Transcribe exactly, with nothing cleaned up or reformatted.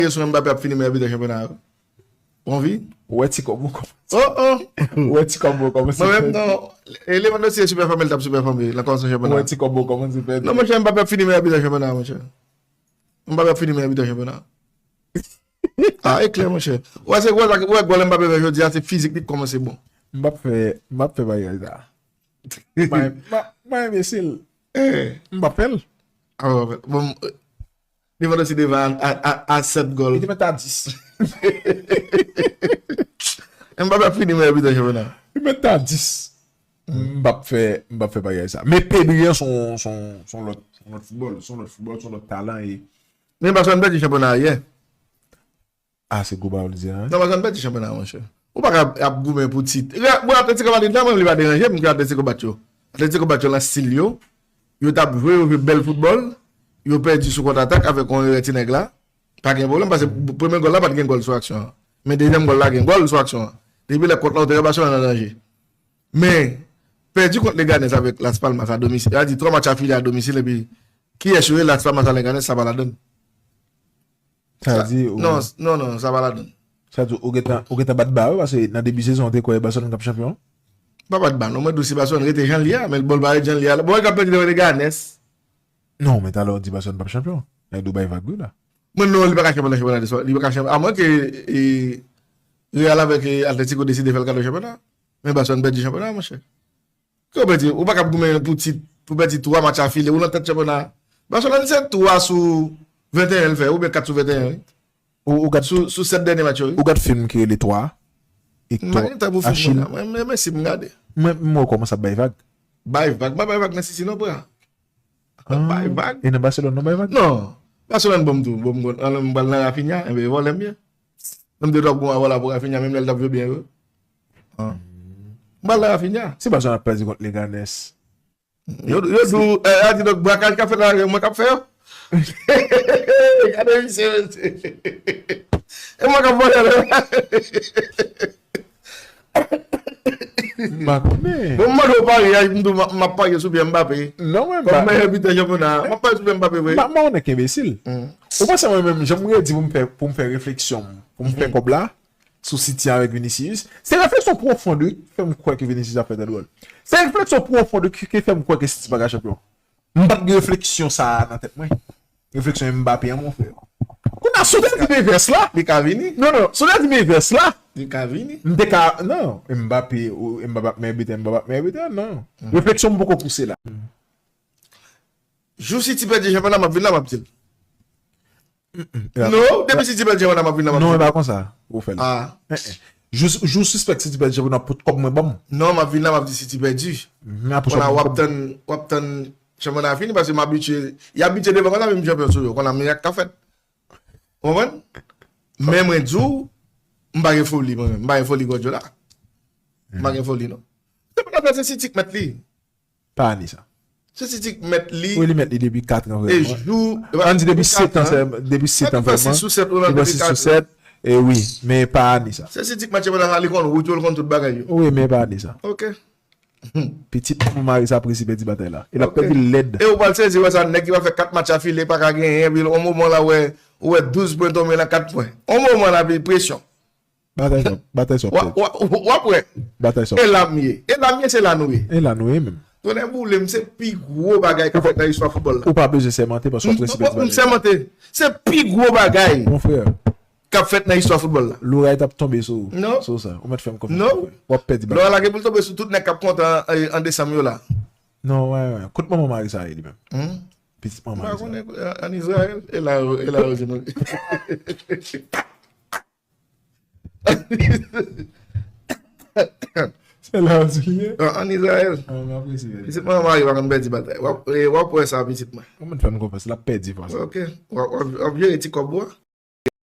Kesyon Mbappé ap fini meyè bitè chanpyona a. Ou anvi? Ou wè ti kòb ou kòmanse. Oh, oh. Ou wè ti kòb ou kòmanse. Mwen menm non. E Lewandowski se sipèfòme, li t ap sipèfòme nan kòmansman chanpyona. Ou wè ti kòb ou kòmanse pèdi. Non, monchè, Mbappé ap fini meyè bitè chanpyona, monchè. Mbappé ap fini meyè bitè chanpyona. Ah, e klè, monchè. Ou wè, se, ou wè, ou wè gòl Mbappé fè jodi a, se fizik li k kòmanse bon. M p ap fè, m p ap fè bagay sa. Mwen, mwen enbesil. M p ap fè l. Ah, bon, bon. Lewandowski devan a, a, a, a sèt gòl. Li te mèt a dis. Mbappé ap fini meyè bitè chanpyona. Li mèt a dis. M p ap fè, m p ap fè bagay sa. Men Pedri an se yon, se yon, se yon lòt, se yon lòt foutbòl, se yon lòt foutbòl, se yon lòt talan e. Men Barcelone pèdi chanpyona a yè. Ah, se gwo bagay w di a, wi. Non, Barcelone pèdi chanpyona a, monchè. Ou pa ka ap goumen pou tit. Bon, Atletico Madrid la, mwen, li pa deranje m ke Atletico bat yo. Atletico bat yo nan stil yo. Yo t ap jwe, yo jwe bèl foutbòl. Yo pèdi sou kontratak avèk yon erè ti nèg la. Pa gen pwoblèm, paske premye gòl la pa t gen gòl sou aksyon an. Men dezyèm gòl la gen gòl sou aksyon an. Depi lè kont la, ou te wè Barcelone an danje. Men, pèdi kont Leganés avèk Las Palmas a domisil. Sa di, twa match afile a domisil, epi kiyès yo ye Las Palmas a Leganés, sa pa ladann. Sa di ou. Non, non, non, sa pa ladann. Sa di ou gentan, ou gentan bat ba yo, paske nan debi sezon, ou te kwè Barcelone k ap chanpyon? M pa bat ba, non, mwen di w si Barcelone rete jan l ye a, men bon, l pa ret jan l ye a. Bon, l k ap pèdi devan Leganés. Non, men talè w di Barcelone p ap chanpyon. Nèg di w bay vag wi la. Mwen non, li pa ka chanpyon nan chanpyona de swa, li pa ka chanpyon. Amwen ke e, Real avèk e, Atletico deside fè l kado chanpyona. Men Barcelone pèdi chanpyona, monchè. Ke w pèdi, ou pa ka ap goumen pou tit, pou pèdi twa match afile, ou nan tèt chanpyona. Barcelone se twa sou venteyen l fè, oubyen kat sou venteyen, wi. Ou, ou gad, sou, sou sèt dènye match yo, wi. Ou gad fim ki rele twa. M pa gen tan pou fim mwen la. Mwen, mwen, mwen si m gade. Mwen, mwen kòmanse ap bay vag. Bay vag, m pa bay vag nan Sisi non, bra. Bay vag. E nan Barcelone, nou bay vag? Non. Barcelone bon m tou, bon m konn. An, m pral nan Rafinha, enben vòlè m ye. Menm de twòp gwo avò la pou Rafinha, menm lè l t ap jwe byen yo. M pral nan Rafinha. Se Barcelone ap pèdi kont Leganés. Yo, yo di w, eh, a di donk, brakaj k ap fèt la, mwen k ap fè yo. Gade misye, mesye. E mwen k ap vòlè la. M pa konnen. Bon, m mande w parye a, m di w m ap parye sou pye Mbappé. Non, mwen m pa. Kòm meyè bitè chanpyona a, m ap parye sou pye Mbappé vre. M pa, m pa konnen k enbesil. Ou panse mwen menm, jan m redi pou m fè, pou m fè refleksyon m, pou m fè kòb la, sou City avèk Vinicius, se refleksyon pwofon de ki fè m kwè ke Vinicius ap fè tèt wòl. Se refleksyon pwofon de ki, ki fè m kwè ke City pa ka chanpyon. M pa t gen refleksyon sa a nan tèt mwen. Refleksyon Mbappé an, mon frè. Kounye a, si w te di m envès la. Li ka vini. Non, non, si w te di m envès la. Li ka vini. M te ka, non, Mbappé, ou, Mbappé ap meyè bitè, Mbappé ap meyè bitè, non. Refleksyon m poko pouse la. Jou City pèdi chanpyona, m ap vin la, m ap di l. Non, depi City pèdi chanpyona, m ap vin la, m ap di l. Non, e pa konsa ou fè l. Ah. Jou, jou sispèk City pèdi chanpyona, pot kòb mwen ban m. Non, m ap vin la, m ap di City pèdi. Kounye a w ap tann, w ap tann chanpyona a fini, paske m abitye, y abitye devan konsa, men m chanpyon sou yo. Kounye a mirak ka fèt. Ou konprann? Men mwen di w, m pa gen foli, mwen menm. M pa gen foli Guardiola. M pa gen foli, non. Chanpyona se City k mèt li. Pa Annie sa. Se City k mèt li. Wi, li mèt li depi kat an vrèman. E jou. Ann di depi sèt an, depi sèt an vrèman. Depi sis sou sèt. E wi, men pa Annie sa. Se City k mèt chanpyona sa, li konn wout yo, li konn tout bagay yo. Wi, men pa Annie sa. Ok. Pitit manman Marisa presi pèdi batay la. E l ap pèdi l lèd. E ou pral sezi wè sa, nèg ki pral fè kat match afile pa ka genyen, epi yon moman la wè, ou wè douz pwen tonbe nan kat pwen. Yon moman la, epi presyon. Batay sa, batay sa w ap pèdi. W ap wè. Batay sa w ap pèdi. E la m ye. E la m ye, se la nou ye. E la nou ye menm. Tonnè boule m, se pi gwo bagay k ap fèt nan istwa foutbòl la. Ou pa bezwen sèmante paske w ap presi pèdi batay la. M sèmante. Se pi gwo bagay. Mon frè. K ap fèt nan istwa foutbòl la. Loray t ap tonbe sou ou. Non. Sou sa. Ou mèt fè m konfyans, mon frè. W ap pèdi batay la. Loray la gen pou l tonbe sou tout nèg k ap kontan an desanm yo la. Non, wè, wè. Kot manman Marisa ye li menm? Pitit manman Marisa. M pa konnen, an Izrayèl, e la yo, e la yo jwenn. Se la yo di li ye? An Izrayèl. Pitit manman Mari pa konn pèdi batay. W ap wè sa pitit mwen. Ou menm fè m konfyans, l ap pèdi fwa sa. Ok. W ap jere ti kòb ou a.